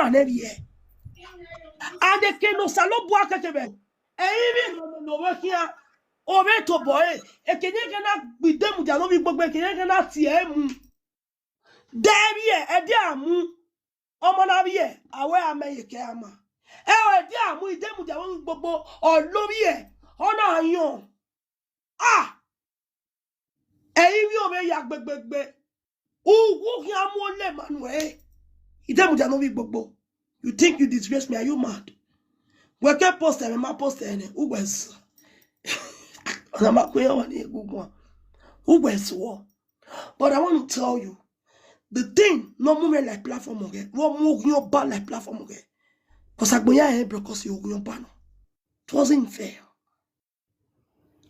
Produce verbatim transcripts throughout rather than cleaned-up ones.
ma nẹ vbiẹ. And eke ne Osanobua kẹkẹ vbe ẹrinmwi ne ovbi khian, ovbi tobọ ẹre, eke ne ẹghẹ na gbe Idemudia ne ovbi gbogbo, eke ne ẹghẹ na tie ẹre mu. De vbiẹ, ẹdẹ a mu, ọmọ na vbiẹ, a wẹ a mẹ ye ke a ma. Ẹ, ẹdẹ a mu Idemudia ne ovbi gbogbo, ọ lo vbiẹ, ọ na yọn. Ah! Ẹrinmwi ovbi ya gbegbegbe. Uwu khian mu ole ma nuẹn. Idemudia ne ovbi gbogbo. You think you disgrace me? Are you mad? Wẹ ke post ẹmwẹ, ma post ẹnẹ. Uwẹ sẹ. Ọna ma kue wa ni egungun. Uwẹ sẹ. But I want to tell you, the thing no mu me like platform again. Wo mu ogun ba like platform again. Because agbọn ya e brokos ogun ba no. It wasn't fair.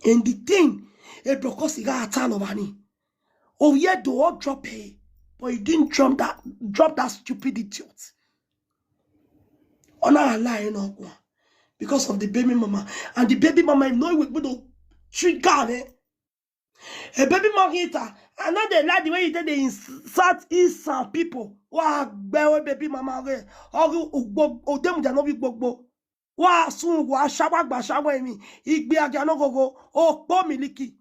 And the thing, e brokos gha ta lọ vba ni. Oh yeah, do all drop her, but you didn't drop that, drop that stupid idiot. Ọna lie no one because of the baby mama, and the baby mama, you know, we do trigger me. A baby mama hita, and now they like the way you did they insult, insult people. Wa gbe we baby mama we. Ogi ugbo, Idemudia ne ovbi gbogbo. Wa sun, wa shawa gba shawa emwi, igbiagia ne oghogho, okpo miliki.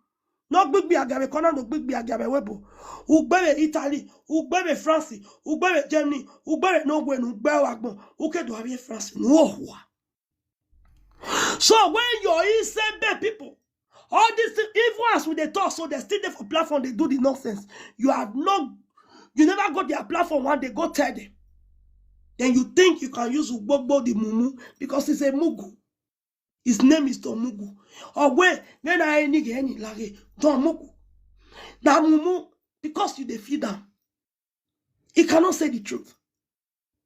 Ne ọ gbe igbiagia vbe corner, ne ọ gbe igbiagia vbe ẹvbo. Ugbe vbe Italy, ugbe vbe France, ugbe vbe Germany, ugbe vbe Norway, ne ugbe vbe agbọn, u ke do avbe France, ne u ho owa. So when your Isembe people, all these things, even as we dey talk, so they still dey for platform, they do the nonsense. You have no, you never go their platform one day, go tell them. Then you think you can use Ugbogbo the Mumu because he's a Mugu. His name is Don Mugu. Or when, when I any any lage Don Mugu. That Mumu, because you dey feed am. He cannot say the truth.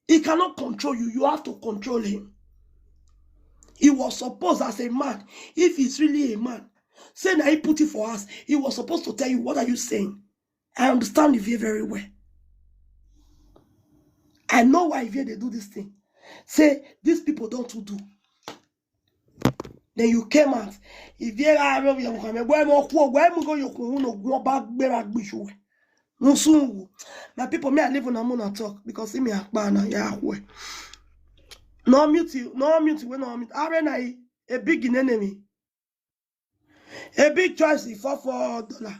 He cannot control you. You have to control him. He was supposed as a man, if he's really a man, say na he put it for us. He was supposed to tell you, what are you saying? I understand Ivie very well. I know why Ivie they do this thing. Say these people don't do. Then you came out. Ivie gha rọ vbe ọmọ kan, wẹ mo khuo, wẹ mu go yo khun no gun ọba gbe ra gbe isu wẹ. Musungu. My people, me I leave una, una talk because see me akpa na ya we. No mute you, no mute we, no mute. Are na a big enemy. A big choice for four dollar.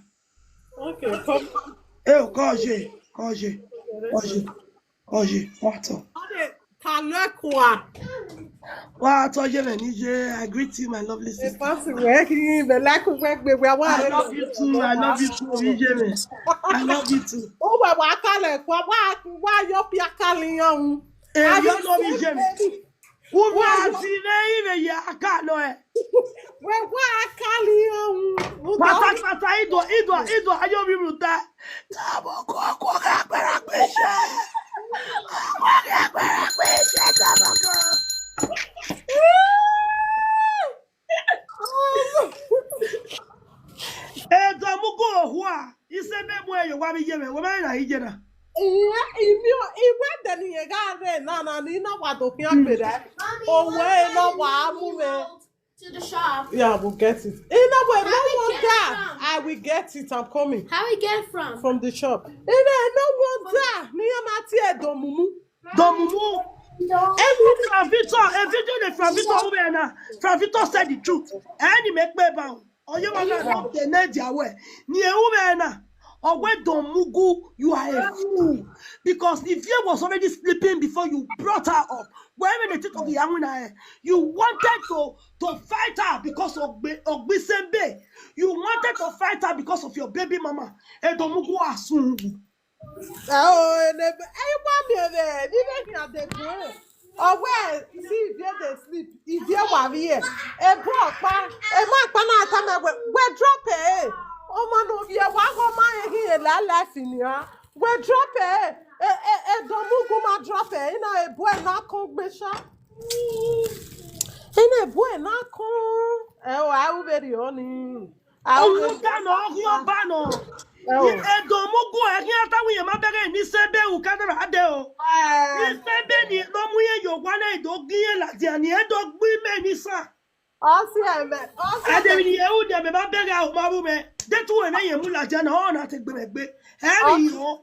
Okay, come. Eh, kọje, kọje, kọje, kọje, wa tọ. Talekua. Wa tọ ye me ni ye. I greet you, my lovely sister. Fancy work, you be like work, baby. I love you too. I love you too, Iyeme. I love you too. Oh, wa wa Talekua, wa wa yo pia Kaliyan. Eh, you love Iyeme. Uwa si ne ivbe ya ka nọ ẹ. Wẹ wa Kaliyan. Patapata ido, ido, ido ayo mi ruta. Tabo ko ko ga gbara gbe se. Ko ga gbara gbe se tabo ko. Edo mu go hua. Ise me mu eyo wa mi ye me. Wo ma na ije na. Iya, imi o, iwe de ni ye ga re na na ni na wa do khian gbe da. Owe na wa mu me. To the shop. Yeah, I will get it. You know what? No wonder. I will get it. I'm coming. How we get from? From the shop. You know, no wonder. Ni ya ma ti e do mumu. Do mumu. Every Franvito, every day the Franvito over na. Franvito said the truth. And he make me bound. Oye wa na na te ne dia we. Ni e ume na. Owe Don Mugu, you are a fool. Because Ivie was already sleeping before you brought her up. Wherever the thing of the Amuna, you wanted to, to fight her because of Ogbe-, Ogbisembe. You wanted to fight her because of your baby mama. Edo Mugu asungu. Oh, ene, eh, wa mi ere, ni me can dey go. Owe, see, Ivie dey sleep. Ivie wa vbe e. Ebo ọkpa, e ma kpa na ta me we, we drop e. Ọmọ no vbe e, wa go ma e hin e la life ni a. We drop e. E, e, Edo Mugu ma drop e. Ina ebo e na kon gbe sha. Ina ebo e na kon. E o, a u vbe ri oni. Ọmọ ọba nọ, ọghi ọba nọ. Edo Mugu, ẹghian ta wẹ iye ma bẹghe ni Isembe u ka dara de o. Isembe ni no mu iye ye owa na, do gi iye ladian ni, e do gbe ime ni sa. Ọ si ẹmẹ, ọ si ẹmẹ. Ade ni e u de me ma bẹghe a ma ru mẹ. De tu wẹ mẹ ye mu ladian na, ọ na te gbe mẹ gbe. Ẹ ri yo.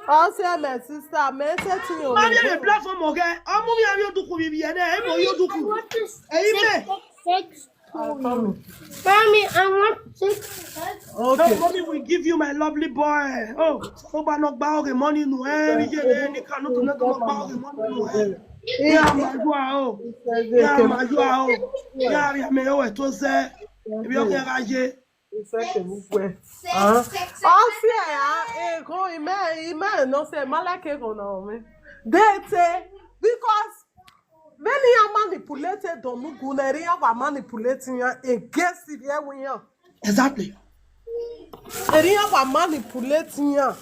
Ọ sẹ, my sister, mẹ sẹ ti yo. Ma vbe platform ọghẹ, ọmọ mi avbe odukhu vbe ivbi ẹnẹ, ẹ mọ ye odukhu. Ẹ i mẹ. Mommy, I want six. Okay. No, mommy will give you my lovely boy. Oh, Osanobua ne ọ gba ọghe money nu, eh, vbe iye ne ni ka no to ne ọ gba ọghe money nu, eh. Yeah, ma yua o. Yeah, ma yua o. Yeah, ya mẹ o, ẹ to zẹ. Ibi ọkẹ gha ye. Isẹkẹ vbe uwẹ. Ọ fiẹ ra, ekhọn imẹ, imẹ nọ sẹ, ma like ekhọn na ọmẹ. They say, because vbene iran manipulate Edomugu na, erriọ iran wa manipulate iran against ivbi ẹvbo iran. Exactly. Erriọ iran wa manipulate iran.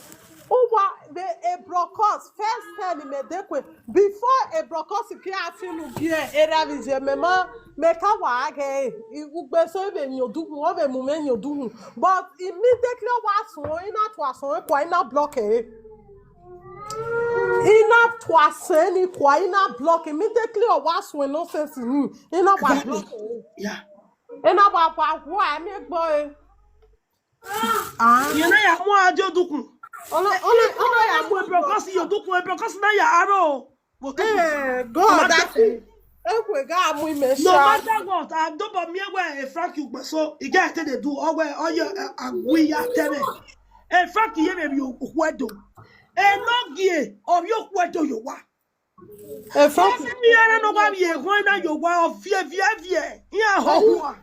Uwa vbe Ebrokos, first time mẹ dekue, before Ebrokos ke a fi unu gie erha vbe iye mẹ ma, mẹ ka wa ghe ẹre. Ugbeso vbe yan odukhunmwu, ọ vbe mu mwẹ yan odukhunmwu. But immediately ọ wa suẹn, I na tua suẹn kua, I na block ẹre. I na tua suẹn ni kua, I na block. Immediately ọ wa suẹn nonsense ni, I na wa block ẹre. Yeah. I na wa wa wa ẹmwẹ egbe ẹre. Ah. Iye na ya mu a die odukhunmwu. Ọna, ọna, ọna ya mu Ebrokos ye odukhunmwu, Ebrokos na ya aro. Vbe odukhunmwu. Eh, God, that's it. Ekwe ga mu ime sha. No matter what, I don't but me where a Frankie Ugbeso, he get to dey do, or where all your, uh, uh, we are telling. A Frankie ye me be ukwedo. E no gie, or you ukwedo you wa. Efrọki. Iran na nọ wa vbiẹ eghuan na ye owa, ọ viẹ viẹ viẹ, iran họhua.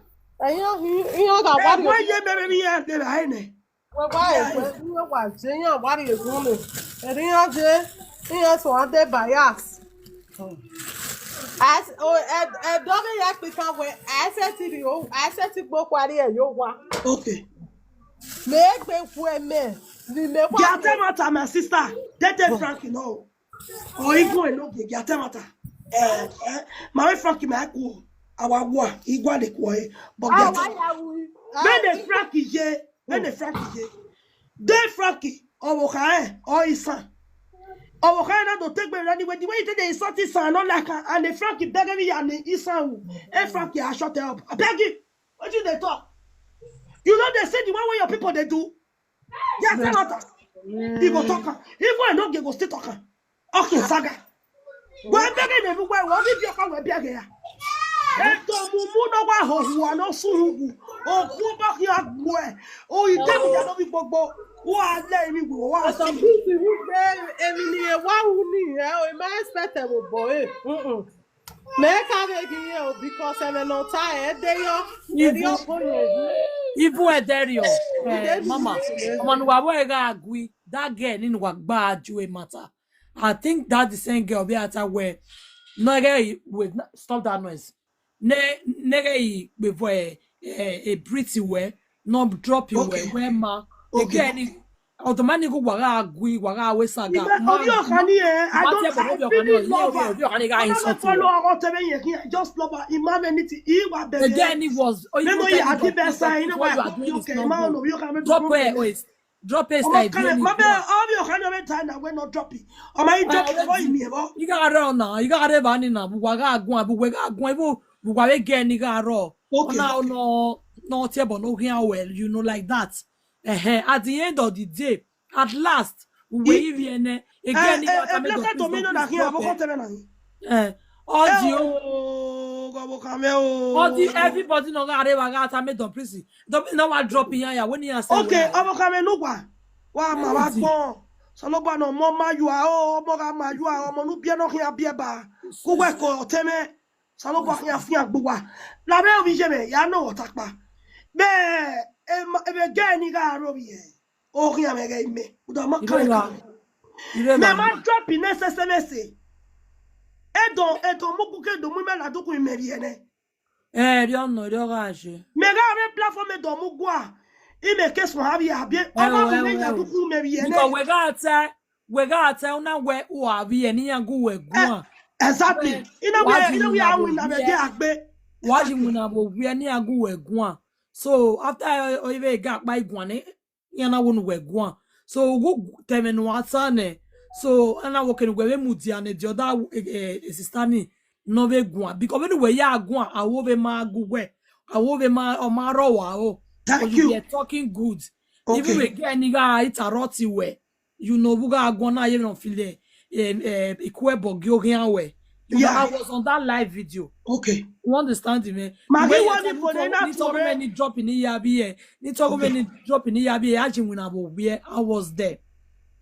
Ẹyin ọghe, iran gha wa rhie. Eghuan ye mẹmẹ vbe iran de ra ẹnẹ. Wẹ wa egbe, iran wa je, iran wa rhie eghuan nẹ. Ẹre iran je, iran so ade bias. As, o, ẹ, ẹdọ ghi ya kpikan wẹ, a i sẹtin rhie o, a i sẹtin gbe okhuo rhie ye owa. Okay. Mẹ gbe khuẹ mẹ, ne imẹ wa. Giatemata, my sister, tete Frank, no. Or even enogie, Giatemata. Eh, eh, ma vbe Frank ma ku, a wa wa, I gualọ kue, but Giatemata. Vbene Frank ye, vbene Frank ye. De Frank, ọvbokhan rẹn, ọ isan. Ọvbokhan rẹn na do te egbe rẹ ni wẹ, the way you take the insult isan, no like am, and the Frank beg me ya ni isan wu. Eh, Frank, I shut up. I beg you. Wetin you dey talk? You no dey see the one wey your people dey do? Yes, Giatemata. He go talk am. Even enogie go still talk am. Okay, saga. Wẹ bẹghe ne vbe uwa, wẹ ọghe ivbi ọkpa wẹ bẹghe ya. Edomumu ne ọ wa họhua ne ọ sunu wu. Okhuo ba khian gbuẹ. O ide mu ya no vbe gbogbo. Wa lẹ emwi wu, wa. Some people who say, emwi ne irẹn wa ru ni, eh, o ma expect ẹvbo obọ ẹre. Mm-mm. Mẹ ka vbe ghi rẹn o, because ẹmwẹ ne ọ ta ẹdẹ yọ, ẹdẹ yọ bọ yẹn. Even ẹdẹ rriọ, eh, mama, ọmọ ne uwa vbe gha gui, that girl ni ne uwa gba ju e matter. I think that the same girl be at where, no, hey, wait, no, stop that noise. Ne, ne, hey, before, eh, eh, eh, pretty well, no drop you well, where ma, the girl ni, automatic wa gha gui, wa gha we saga. Ovbi ọkhan ni, eh, I don't, I really love her. Ovbi ọkhan ni gha insult you. Follow her, whatever you hear, just love her. Imam anything, he wa bẹghe. The girl ni was, oh, you know, yeah, I did best, I know why. Okay, man, ovbi ọkhan, drop her, wait. Drop a style. Ọmọ kan, ma bẹ, ọmọ kan ni ọmọ ta na we no drop it. Ọmọ yi drop it, boy, mi ebo. I gha rọ na, I gha rẹ ba ni na, bu wa gha guan, bu we gha guan, bu, bu wa vbe gẹ ni gha rọ. Okay, ọna, okay. Ọna, no tie ẹbọ no ghian well, you know, like that. Eh, at the end of the day, at last, we ivie nẹ, again, eh, eh, blessed to me, no, that here, I forgot to mention. Eh, all the, oh, God, what can I, oh, all the, everybody no gha rẹ ba gha ta me don prison. Don prison no wa drop in here when he say. Okay, ọmọ kan mẹ nu wa. Wa ma wa gbọn. Osanobua ne ọmọ ma yua, o, ọmọ gha ma yua, ọmọ ne u biẹ nọ khian biẹ ba. Ku wẹ ko ọtẹn mwẹ. Osanobua khian fian gbe uwa. La mwẹ ovbi iye mwẹ, ya nọ ọtakpa. Mẹ, e ma, e vbe gẹ ni gha ro vbiẹ. Ọ khian mwẹ ghẹ imẹ, uda ma kan kan. Mẹ ma drop in S S M S. Edo, Edo mu gu ke do mu mẹ la duku imẹ vbiẹ nẹ. Eh, erriọ nọ, erriọ gha ye. Mẹ gha rre platform Edo mu gua. Imẹ ke suẹn avbiẹ, avbiẹ. Ọ ma gu mẹ ya duku imẹ vbiẹ nẹ. Because wẹ gha ta, wẹ gha ta, una wẹ u avbiẹ ne iran gu wẹ guan. Exactly. Ina wẹ, ina wẹ a winna vbe dia gbe. Wa ji winna vbe ovbiẹ ne iran gu wẹ guan. So after, eh, ọ vbe ga kpa iguan nẹ, iran na wo ne uwẹ guan. So, uwu te ẹmwẹ ne uwa ta nẹ. So, a na wo kene uwẹ vbe mudia nẹ, the other, eh, eh, sister ni, nọ vbe guan. Because vbene uwẹ ya guan, a wo vbe ma gu uwẹ. A wo vbe ma, ọ ma rọ wa o. Thank you. You were talking good. Okay. Even again, ni gha interrupt uwẹ. You know, vbe u gha guan na ye emwi ne ọ feel, eh, eh, eh, ikhuo ẹbọ gie oghian wẹ. You know, Yeah. I was on that live video. Okay. You understand me? Ma The way ghi you wa tell ni me fo ne to, na ni fo talk re. Many drop in here, be here. Ni talk Okay. many drop in here, be here. I just went over where I was there.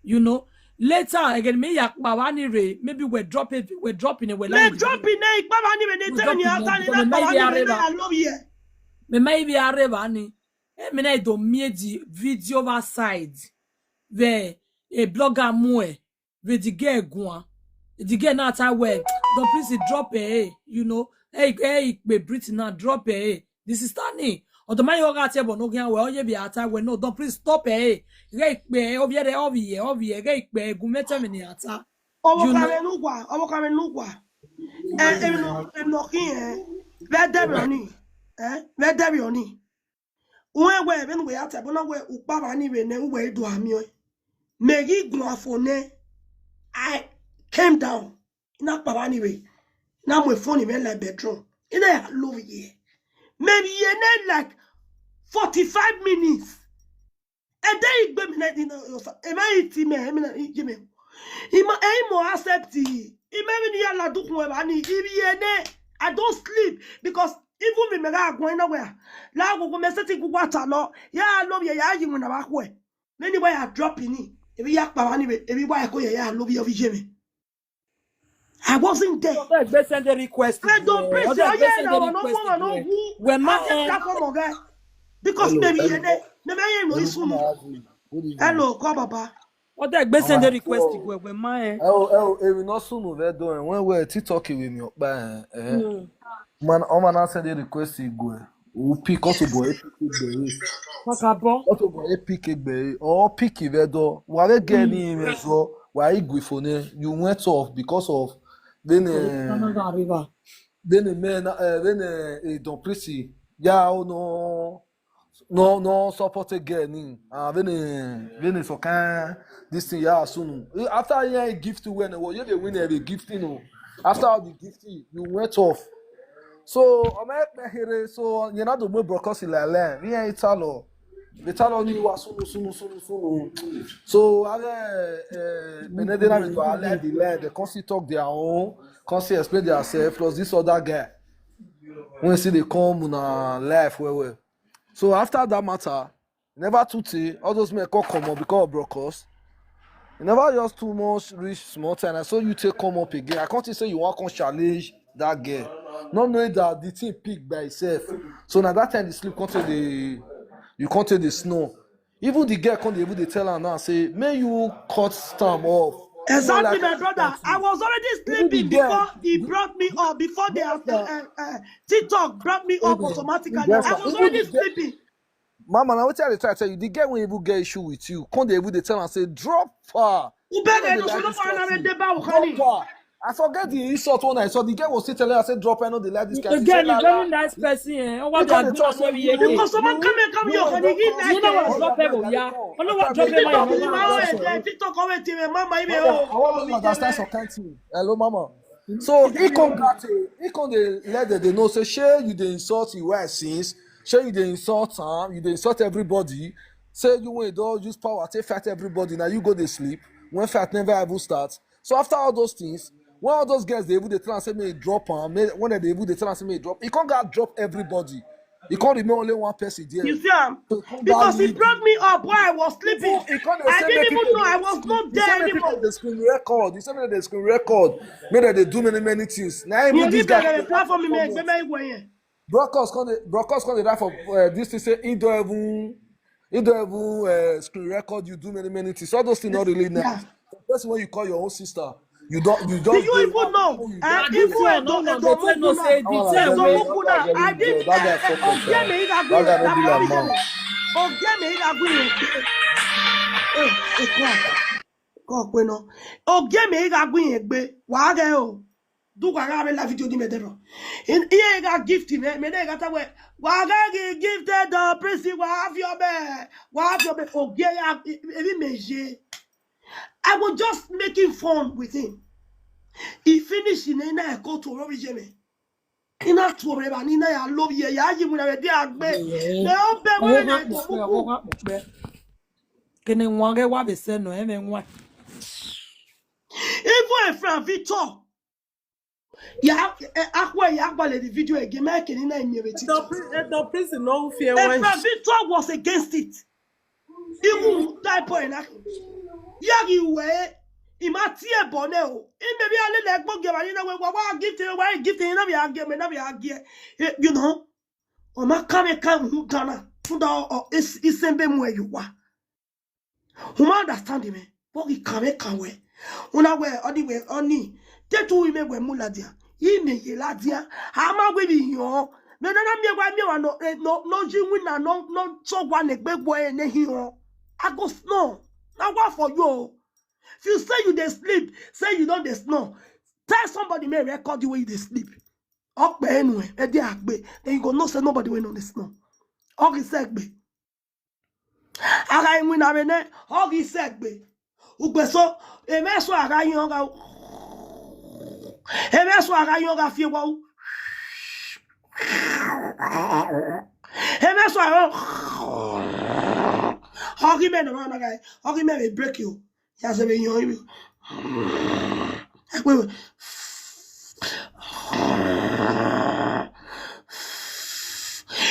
You know, later again, me ya kpa vba ni re. Maybe we drop it, we drop in a way Me like drop in e ikpa vba ni re ne We tell drop me in there outside because na me kpa vba maybe ni re areva. na love here. Me maybe areva ni. E me na do me the video over side. Vbe a blogger mu ẹre, vbe the girl guan. The girl na ta wẹ, Don Prince drop ẹre, you know. Ẹ, ẹ, ikpe Britain na drop ẹre. The sister ni, ọdọ ma yo gha tie ẹbọ ne oghian wẹ, ọ ye vbe a ta wẹ, no, Don Prince stop ẹre. Ghẹ ikpe, ovbi ẹre, ovbi ẹre, ovbi ẹre, ghẹ ikpe, gu mẹ tẹ me ni a ta. Ọvbokhan You know? vbe ne uwa, ọvbokhan vbe ne uwa. Ẹ, emwi nọ, emwi nọ khian, vbe ẹdẹrriọ ni, ẹ, vbe ẹdẹrriọ ni. Uwẹ wẹ vbene uwẹ ya ta ẹbọ na wẹ ukpa vba ni vbe nẹ uwẹ i do a miẹn ọẹn. Mẹ ghi guan fo nẹ, I came down. I na kpa vba ni vbe, I na mu phone mwẹ la bedroom. I na ya love ye. Mẹ vbe ye nẹ like forty-five minutes. Ẹdẹ igbe mi na di na osa. Emwa i ti mẹ, emwi na i je mẹ. I ma, e i mo accept. I mẹ vbene I ya ladian ukhun evba ni, I vbe ye nẹ. I don't sleep because even me, mẹ gha guan na wẹ a. La ghogho mẹ sẹtin gu uwa ta nọ. Ya love ye, ya yi iwinna vbe akhuẹ. Vbene I wa ya drop ni, emwi ya kpa vba ni vbe, emwi wa ẹko ye ya love ye ovbi ye mẹ. I wasn't there. Ọ dẹ gbe send a request Freedom to ẹ. Prince, Ọ dẹ ọ gbe yẹ send na a ọmọ request nọgbọn to ọmọ ẹ. Wẹ ma I just ẹ. come from Ọga. Because Hello, maybe hello, you know, maybe you know hello, it's soon. Mama Azu. Good evening. Hello, call Baba. Ọ dẹ gbe send a Alright, request so, to ẹ, wẹ ma ẹ. ẹ o, ẹ o, emwi ne ọ sunu vbe Ẹdo rẹn, wẹ wẹ TikTok vbe emwi ọkpa rẹn, eh. Hmm. Man, ọmọ na send a request to ẹ. U pick, ọ tobọ e pick egbe re. Kakabọ. Ọ tobọ e pick egbe re. Ọ pick vbe Ẹdo. Wa vbe gẹ ni mwẹ zọ, wa i gui fo nẹ. You went off because of vbene, Ọmọ na gha rre evba. vbene mẹ na, eh, vbene, eh, Don Prissy. Ya o no, no, no support a girl ni. Ah, vbene, vbene some kind this thing ya sunu. Eh, after iran gift wẹ nẹ, wẹ ye vbe win every gift, you know. After all the gift, you went off. So, ọ ma kpe here, so, you know, the more broadcast like that. Me and Italo. Italo ni wa sunu, sunu, sunu, sunu. So, I, eh, eh, Benedina, they, they come still talk their own, come still explain themselves, plus this other guy. When see they come on a live, well, well. So, after that matter, never too tey, all those men come come up because of broadcast. E never just too much reach small time. I saw you take come up again. I can't say you want come challenge that girl. Not knowing that the thing pick by itself. So now that time the sleep can't take the, you can't take the snow. Even the girl can't even dey tell her now, say, "May you cut stamp off." Exactly, Like, my brother. I was already Even the sleeping girl, before he the brought me up, before the Yes, sir. uh, uh, TikTok brought me up Even, automatically. yes, I sir. was Even already the girl, sleeping. Mama, now what I dey try to tell you, the girl wey even get issue with you, come dey even dey tell am say, "Drop her." Ubere no dey no like so this no person. Drop her. I forget the insult one I saw. The girl was still telling her, say, "Drop her, no dey like this kind." She Again, say, "La, very la." Nice person, eh. What He they are can't doing trust on you. Every You, day. Because someone come and come you, your honey, give like you know what drop her, yeah. You know what drop her, my mama. TikTok always tell me, mama, you Mama, I want to understand some kind thing. Hello, mama. So he come got a, he come dey let them they know say, "Shey you dey insult your wife since? Shey you dey insult am? You dey insult everybody. Say you wey don use power take fight everybody. Now you go dey sleep when fight never even start." So after all those things, when all those girls they even dey tell am say may drop am, may, when they even dey tell am say may drop, he can't go drop everybody. He can't remain only one person there. You see am? So he come Because he leave. Brought me up while I was sleeping. He can't I didn't even know I was not there anymore. He said make people dey screen record. He said make they screen record. Make they dey do many, many things. Now he put this guy. Platform me, me, me, me, Broadcast come dey, broadcast come dey die for, uh, this thing say he don't even, he don't even uh, screen record you do many, many things. All those things not really nice. Yeah. The person when you call your own sister, you don't, you don't. Do you even know? Uh, even Edo, Edo Mukuna, Edo Mukuna, I didn't. That guy fuck up. Ogieme Igagui. Ogieme Igagui. Eh, eh, come on. Kọ kpe nọ. Ogieme Igagui egbe. Wa ghe o. Do wa gha vbe la video ni mẹ dẹrọ. Iye gha gift mẹ, mẹ ne gha ta wẹ, wa gha ghi gifted the priest, wa have your bed, wa have your bed. Ogie ya, evi mẹ ye. I was just making fun with him. He finish in a go to Rory Jeme. Ina to reba ni na ya love ye, ya yi mu na be dia gbe. Me o be we na to. Ene wan ghẹ wa vbe sẹ nọ, ẹmwẹ wan. Even Efran Victor. Ya, eh, akhue ya gbalẹ the video again, ma kene na emiẹn vbe TikTok. Don Prince no fiẹ wa. Efran Victor was against it. Even that boy na. Ya ghi wẹ, I ma tie ẹbọ nẹ o. I maybe a lele ẹgbọn gie emwa ni na wẹ wa, wa gift, wa gift, na vbe a gie, mẹ na vbe a gie. Eh, you know. Ọ ma kan mwẹ kan rhunmwuda na, rhunmwuda ọ, ọ, is-, isẹn be mu ẹre ye owa. U ma understand mwẹ, vbe ọ ghi kan mwẹ kan wẹ. U na wẹ, ọni wẹ, ọni, te tu imẹ wẹ mu ladian, imẹ ye ladian, a ma wẹ vbe ihiọn. Mẹ na na miẹn wa miẹn wa nọ, eh, nọ, nọ yi winna, nọ, nọ sẹ owa ne egbe wẹ ne ihiọn. I go snore. Na wa for you o. If you say you dey sleep, say you don dey snore. Tell somebody may record you when you dey sleep. Ọ kpẹ enu ẹn, ẹdẹ a gbe, then you go know say nobody wey no dey snore. Ọ ghi sẹ gbe. A gha iwinna vbe nẹ, ọ ghi sẹ gbe. Ugbe so, emẹ so a gha yan gha, emẹ so a gha yan gha fi ewa u. Emẹ so a gha, ọ ghi mẹ nọ na gha, ọ ghi mẹ vbe break you. Ya zẹ vbe yan iwe. Ẹkpe we.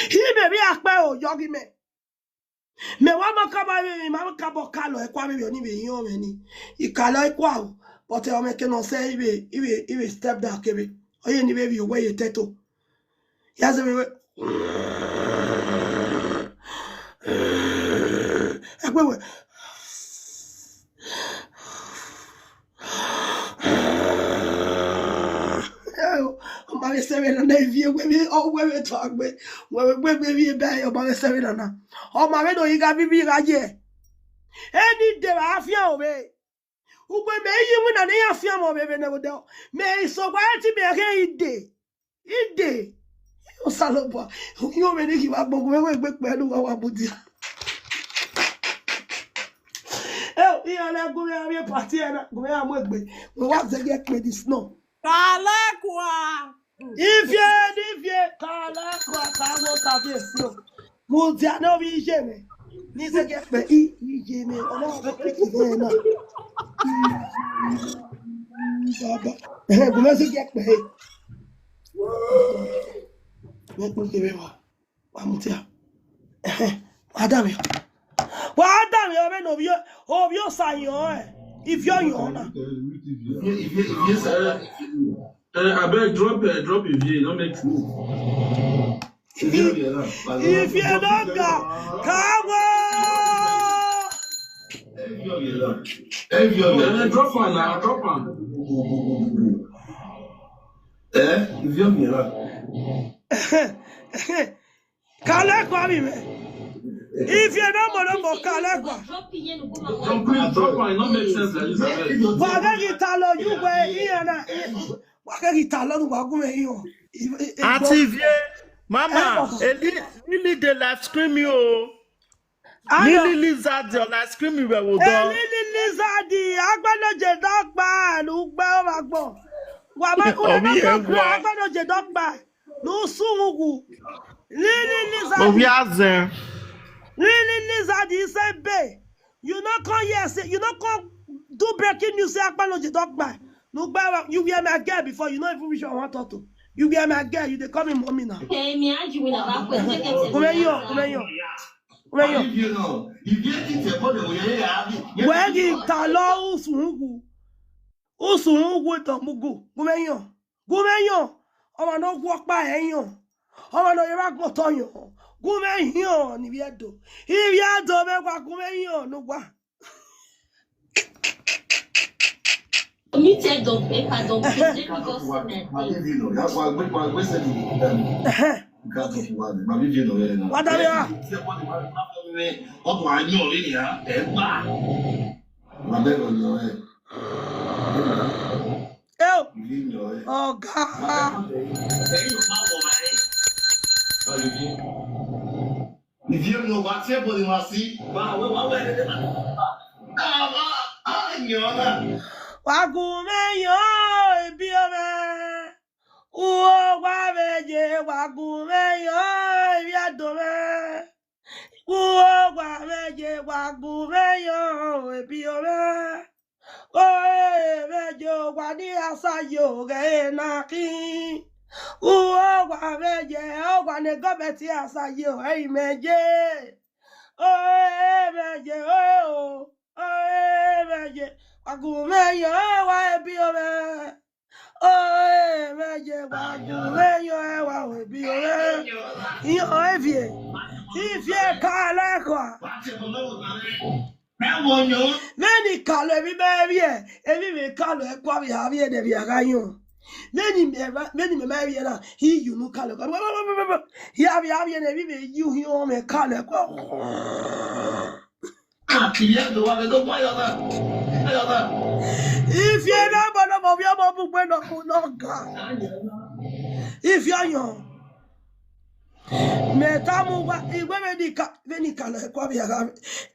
Imẹ vbe akpẹ o, yọ ghi mẹ. Mẹ wa ma kaba vbe, mẹ ma kaba kalọ ẹkua vbe ọni vbe yan mwẹ ni. I kalọ ẹkua o, but ọ mẹ ke nọ sẹ ive, ive, ive step down kevbe. Ọ ye ni vbe vbe owẹ ye tẹto. Ya zẹ vbe wẹ. Ẹkpe we. Ọ ma vbe sẹ vbe nana, ivie wẹ vbe, ọ wẹ vbe tọ agbe, wẹ vbe gbe vbe vbe ba, ọ ma vbe sẹ vbe nana. Ọ ma vbe do yi gha vbe vbe gha ye. Eni de vbe afian ovbe. Ugbẹn mẹ i ye iwinna ne iran fian mwẹ vbe vbe nẹ vbe odẹ. Mẹ i sẹ owa ẹtin mẹ ghe ide. Ide. Osanobua. Uki ovbe ne I ghi vbe agbọn gu mwẹ wẹ egbe kpẹ ne uwa wa mudia. Eh, iran na gu mwẹ avbe party ẹre na, gu mwẹ a mu egbe. Wẹ wa zẹgiẹ kpe this now. Kalẹkua. Ivie, ivie, kalẹkua, ka wo ka bi esi o. Mudia ne ovbi iye mwẹ. Ni zẹgiẹ kpe i, iye mwẹ. Ọ na vbe kiki vbe na. Baba. Ehe, gu mwẹ zẹgiẹ kpe. Mẹ kpe kevbe wa. Wa mudia. Ehe, wa da mwẹ. Wa da mwẹ, ọ vbe ne ovbi, ovbi osa yọn ẹ. Ivie ọ yọn na. Eh, abeg drop, eh, drop ivie, no make move. Ivie no ga, ka wo. Eh, drop am now, drop am. Eh, ivie ọ yọn na. Kalẹkua vbe mwẹ. Ivie no more no more kalẹkua. Don't please drop am, it no make sense like this, abeg. Wa ghẹ ghi ta lọ yu wẹ iran na. Wa ghẹ ghi ta lọ nu wa gu mwẹ iran. Auntie Ivie, mama, Eli, Lily dey live stream you o. Ayo. Lily Lizard, your live stream you were with. Lily Lizard, agbẹnọje dọkpa, ne u gbe ọmwa agbọn. Wa ma kule na program, agbẹnọje dọkpa. Ne u sunu gu. Lily Lizard. Ovbi azẹn. Lily Lizard, he say, babe, you no come here, say, you no come do breaking news, say, agbẹnọje dọkpa. Ne u gbe ọmwa, you were my girl before, you no even reach your one thirty. You were my girl, you dey call me mommy now. Come here, come here. Come here. Wẹ ghi ta lọ usun ughu. Usun ughu tọ mu gu. Gu mwẹ yọn. Gu mwẹ yọn. Ọmwa ne ọ gu ọkpa ẹre yọn. Ọmwa ne ọ yevbe agbọn otọ yọn. Gu mwẹ yọn ne Ivie Ẹdo. Ivie Ẹdo mwẹ wa gu mwẹ yọn ne uwa. Omi tẹ dọn pẹpa dọn pẹpa. Wa da vbe a. Eo. Ọga. Ivie no wa tie body ma si. Wa we wa we. Wa gu mwẹ yọn, ebi mwẹ. Uwo wa vbe ye, wa gu mwẹ yọn, Ivie Ẹdo mwẹ. Ku owa mwẹ ye, wa gu mwẹ yọ, ebi o mwẹ. Ore mwẹ ye, owa ni a sa ye oghẹ na khin. Ku owa mwẹ ye, owa ne gọmẹti a sa ye oghẹ imẹ ye. Ore mwẹ ye, ore o, ore mwẹ ye, wa gu mwẹ yọ, wa ebi o mwẹ. Ore mwẹ ye, wa gu mwẹ yọ, wa ebi o mwẹ. Iyẹn ọre Ivie, Ivie ka lẹ khua. Vbene I ka lọ emwi mẹ vbiẹ, emwi mẹ ka lọ ẹkua vbe a vbiẹ nẹ vbe a gha yọn. Vbene imẹ ma, vbene imẹ ma vbiẹ na, I ye unu ka lọ ẹkua. Hia vbe a vbiẹ nẹ, emwi mẹ ye uhiọn mwẹ ka lọ ẹkua. Ivie na gbọdọ mọ ovbi ọmọ mu gbe nọ, nọ ga. Ivie ọyọn. Mẹ tama uwa, I wẹ vbene I ka, vbene I ka lọ ẹkua vbe a gha,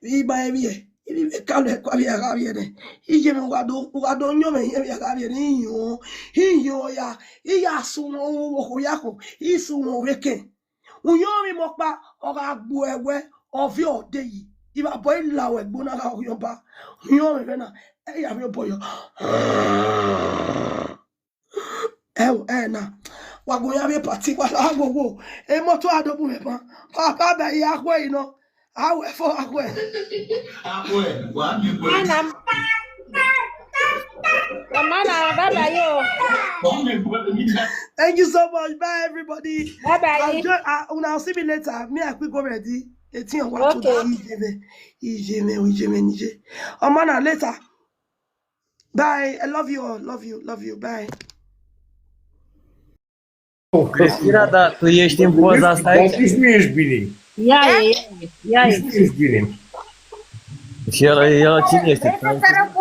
I ma vbiẹ, I vbe ka lọ ẹkua vbe a gha vbiẹ nẹ. Iye mwẹ, u gha do, u gha do yọn mwẹ iyẹn vbe a gha vbiẹ nẹ, I yọn, I yọn ya, I ya sunu okhuo ya kho, I sunu vbe kẹn. Uyọnmwẹ mọkpa, ọ gha gbe uẹ wẹ, ọ viọ ọ de yi. Ivbabọ I la ruẹ ẹgbo na gha ghian ọba. Uyọnmwẹ mwẹ na, ẹ ya vbe obọ yọ. Ẹo, ẹ na, wa gu yan vbe party, wa la wo wo. Emoto a do bu mwẹ ban. Papa bẹ ya khuẹ yi nọ. A wẹ fo, a wẹ. Ana, Mama na, bye bye yo. Thank you so much. Bye, everybody. Bye bye. I'll join, uh, una see me later. Me, I quick go ready. Etiyan wa to Okay. Ijeme, Ijeme, Ijeme, Nije. Ọmọ na, later. Bye. I love you all. Love you. Love you. Bye. Kira da, tu ești în poza asta aici? Dar tu nu ești bine. Ia e, ia e, ia e. Tu nu ești bine. Și el, el cine este? Vrei să sărăm cu